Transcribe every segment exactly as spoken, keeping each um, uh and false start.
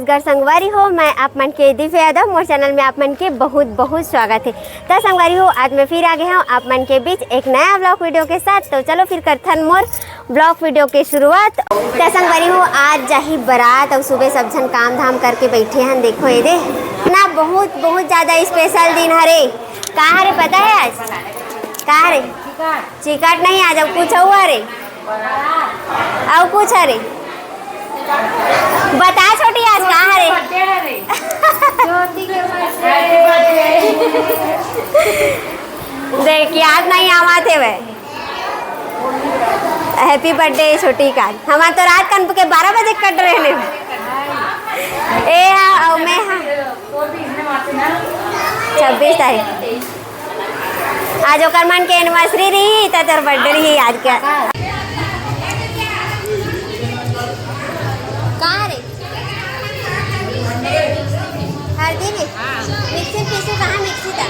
नमस्कार संगवारी हो, मैं आप मन के दिव्या यादव। मोर चैनल में आप मन के बहुत बहुत स्वागत है। त संगवारी हो, आज मैं फिर आ गए हूँ आप मन के बीच एक नया व्लॉग वीडियो के साथ। तो चलो फिर करथन मोर व्लॉग वीडियो के शुरुआत। त संगवारी हो, आज जाही बारात अउ सुबह सब झन काम धाम करके बैठे हन। देखो ये दे ना, बहुत बहुत ज्यादा स्पेशल दिन हरे। का हरे पता है आज? का हरे? चिकट नहीं, आज अब कुछ हुआ रे। अउ कुछ हरे? बता छोटी, आज का हरे? देख, याद नहीं आवत हे वह। Happy birthday छोटी का। हमार तो रात कन के बारह बजे कट रहे ने। ए हा, अउ मैं हा। छब्बीस तारीख। आज ओकर मन के एनिवर्सरी रही, त तोर बर्थडे रही आज के। कहाँ रे? हर दिन है? मिक्सी पीसू कहाँ मिक्सी था?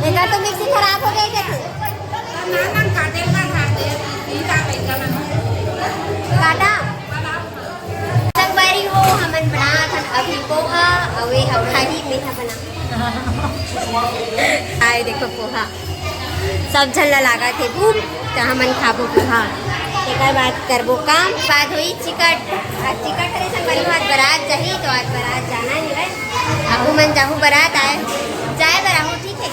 एकर तो मिक्सी खराब हो गई क्या? काटा? संगवारी हो, हमन बनात हन अभी पोहा, अउ ए ह खाही, मेहा बना। आए देखो पोहा, सब झन ला लागत हे भूख, त हमन खाबो पोहा, तेकर बाद करबो काम, बाद होई चिकट। आज चिकट हरे संगवारी हो, आज बारात जाही, तो आज बारात जाना हे भाई। अब मन जाहू बारात आए, जाए बर आहू, ठीक है।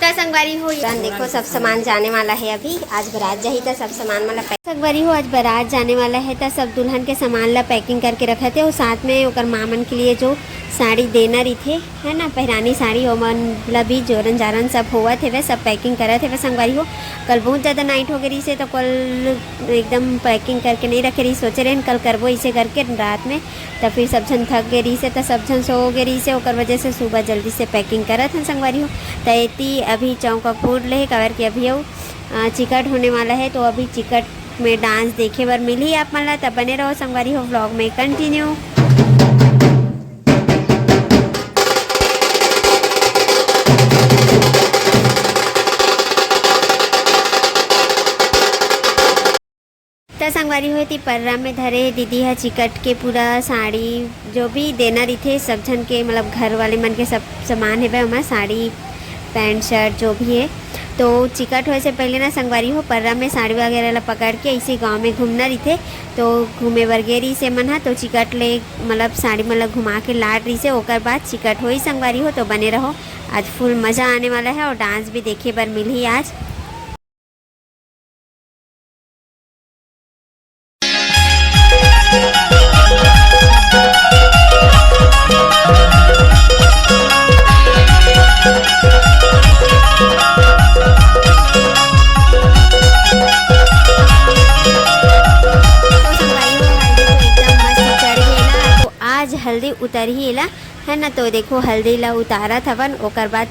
त संगवारी हो, ये देखो सब सामान जाने वाला है अभी, आज बारात जाही त सब सामान मन ला पैक। संगवारी हो, आज बारात जाने वाला है त सब दुल्हन के सामान ला पैकिंग करके रखत हे, अउ साथ में ओकर माँ मन के लिए जो साड़ी देना रहिथे, है ना, पहरानी साड़ी, ओमन ला भी जोरन जारन सब होवत हेवे, सब पैकिंग करत हेवे संगवारी हो। कल बहुत ज्यादा नाइट हो गए रहिसे, तो कल एकदम पैकिंग करके नहीं रखे रही, सोचे रहेन कल करबो इसे करके रात में, त फिर सब झन थक गए रहिसे, त सब झन सो गए रहिसे, ओकर वजह से सुबह जल्दी से पैकिंग करत हन संगवारी हो। त एती अभी चौका फूट ले हे, काबर कि अभी अउ, अ, चिकट होने वाला है, तो अभी चिकट में डांस देखे बर मिलही आप मन ला, त बने रहो संगवारी हो व्लॉग में कंटिन्यू। त संगवारी हो, एती पर्रा में धरे हे दीदी ह चिकट के पूरा साड़ी, जो भी देना रहिथे सब झन के, मतलब घर वाले मन के सब सामान हेवय ओमा, साड़ी, पैंट, शर्ट जो भी हे। तो चिकट होए से पहले ना संगवारी हो, पर्रा में साड़ी वगैरह ला पकड़ के ऐसे गांव में घूमना रहिथे। तो घूमे बर गे रहिसे मन ह, तो चिकट ले मतलब साड़ी मन ला घुमा के लात रहिसे, ओकर बाद चिकट होई संगवारी हो। तो बने रहो, आज फुल मजा आने वाला है और डांस भी देखे बर मिलही आज। तो संगवारी हो, हल्दी तो एकदम मस्त चढ़ गे ना, तो आज हल्दी उतरही एला, है ना। तो देखो हल्दी ला उतारत हवन, ओकर बाद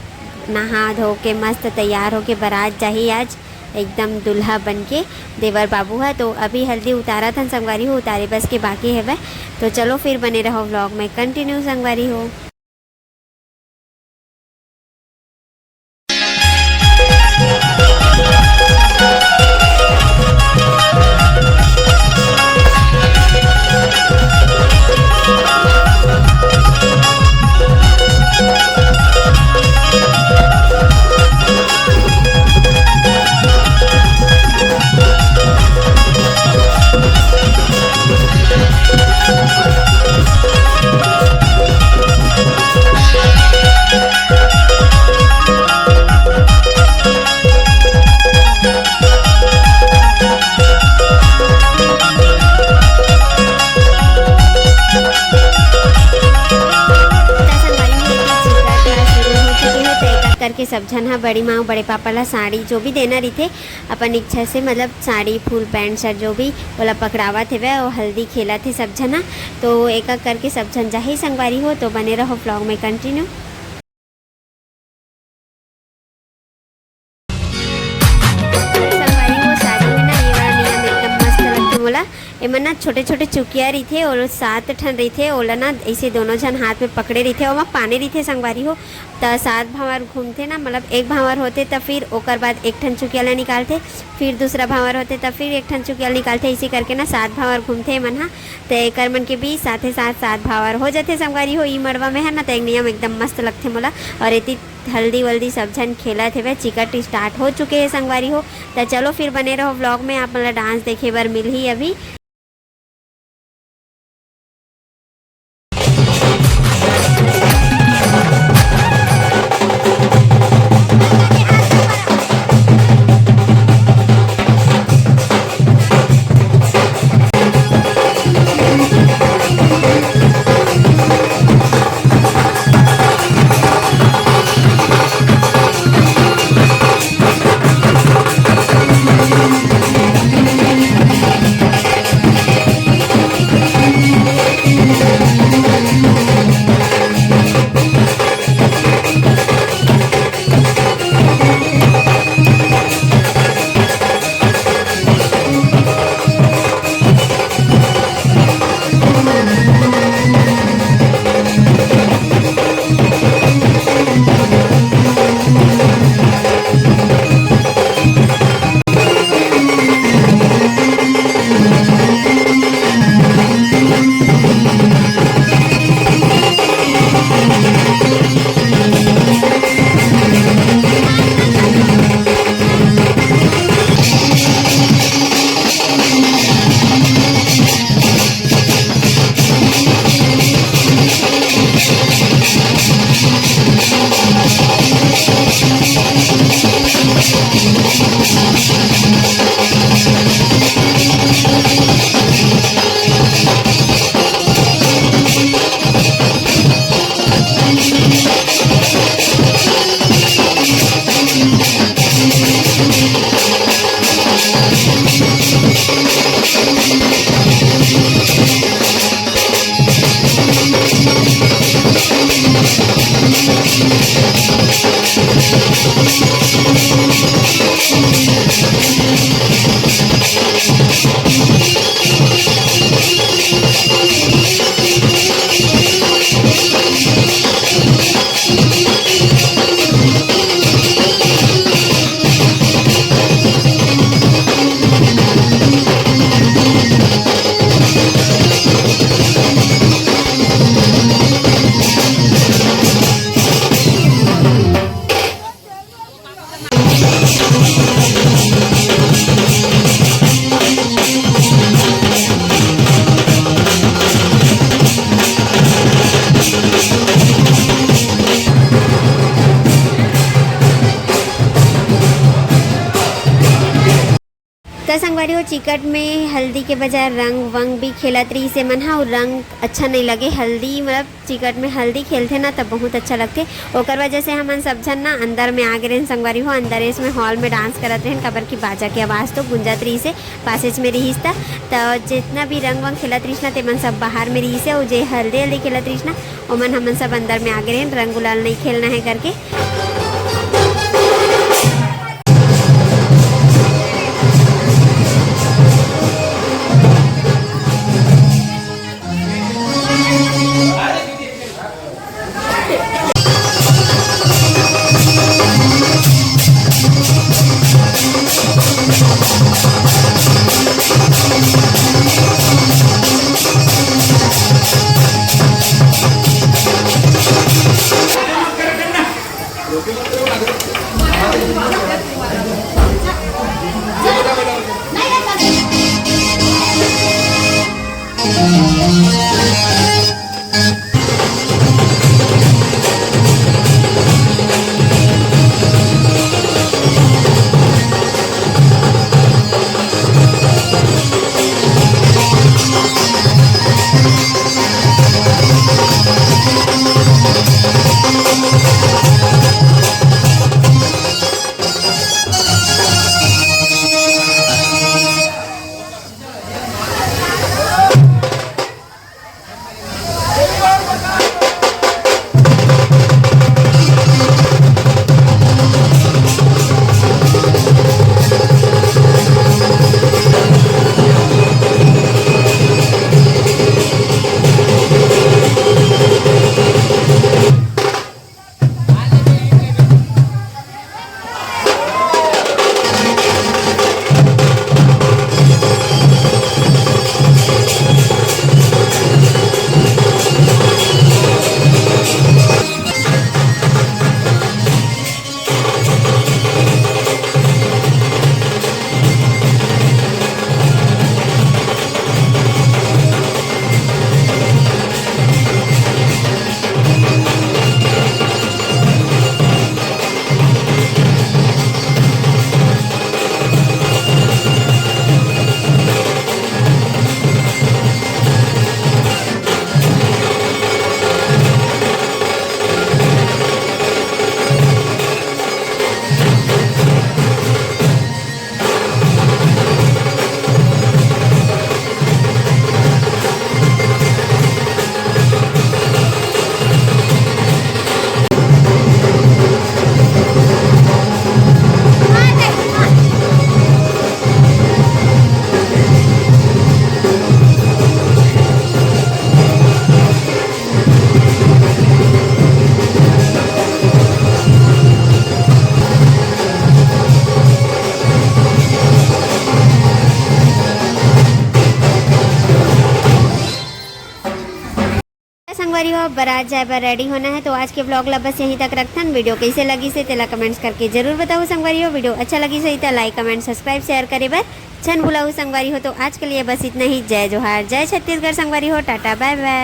नहा धो के मस्त तैयार होके बारात जाही आज एकदम दूल्हा बन के देवर बाबू ह। तो अभी हल्दी उतारत हन संगवारी हो, उतारे बस के बाकी हवय। तो चलो फिर बने रहो व्लॉग में कंटिन्यू संगवारी हो। त संगवारी हो, एकर चिकट ह शुरू हो चुके हे, त एक-एक करके सब झन ह बड़ी माँ, बड़े पापा ला साड़ी जो भी देना रहिथे, अपन इच्छा से, मतलब साड़ी, फूल, पैंट, शर्ट जो भी, ओला पकड़ावत हेवय, अउ हल्दी खेलत हे सब झन ह। तो एक-एक करके सब झन जाही संगवारी हो, तो बने रहो व्लॉग में कंटिन्यू। संगवारी हो, साड़ी में ना ये वाला नियम एकदम मस्त लगथे मोला। एमन ना छोटे-छोटे चुकिया रहिथे, ओला सात ठन रहिथे, ओला ना अइसे दोनों झन हाथ में पकड़े रहिथे, ओमा पानी रहिथे संगवारी हो। त सात भांवर घूमथे ना, मतलब एक भांवर होथे, त फिर ओकर बाद एक ठन चुकिया ला निकालथे, फिर दूसरा भांवर होथे, त फिर एक ठन चुकिया ला निकालथे, अइसे करके ना सात भांवर घूमथे एमन ह। त एकर मन के भी साथे साथ सात भांवर हो जाथे संगवारी हो। ई मड़वा में है ना, त एक नियम एकदम मस्त लगथे मोला। और एती हल्दी वल्दी सब झन खेलत हेवय, चिकट start हो चुके हे संगवारी हो। त चलो फिर बने रहो vlog में, आप मन ला dance देखे बर मिलही अभी। त संगवारी हो, चिकट में हल्दी के बजाय रंग वंग भी खेलत रहिस एमन ह, अउ रंग अच्छा नइ लगे। हल्दी मतलब चिकट में हल्दी खेलथे ना, त बहुत अच्छा लगथे। ओकर वजह से हमन सब झन ना अंदर में आ गे रहेन संगवारी हो, अंदर इसमें hall में dance करत रहेन, काबर कि बाजा के आवाज़ तो गुंजत रहिस हे, passage में रहिस त। त जितना भी रंग वंग खेलत रहिस ना, तेमन सब बाहर में रहिस हे, अउ जे हल्दी हल्दी खेलत रहिस ना, ओमन हमन सब अंदर में आ गे रहेन, रंग गुलाल नहीं खेलना है करके। अब बारात जाए बर रेडी होना है, तो आज के ब्लॉग ला बस यहीं तक रखथन। वीडियो कैसे लगिस हे तेला कमेंट्स करके जरूर बताहू संगवारी हो। वीडियो अच्छा लगिस होही त लाइक, कमेंट, सब्सक्राइब, शेयर करे बर झन भुलाहू संगवारी हो। तो आज के लिए बस इतना ही। जय जोहार, जय छत्तीसगढ़ संगवारी हो, टाटा, बाय बाय।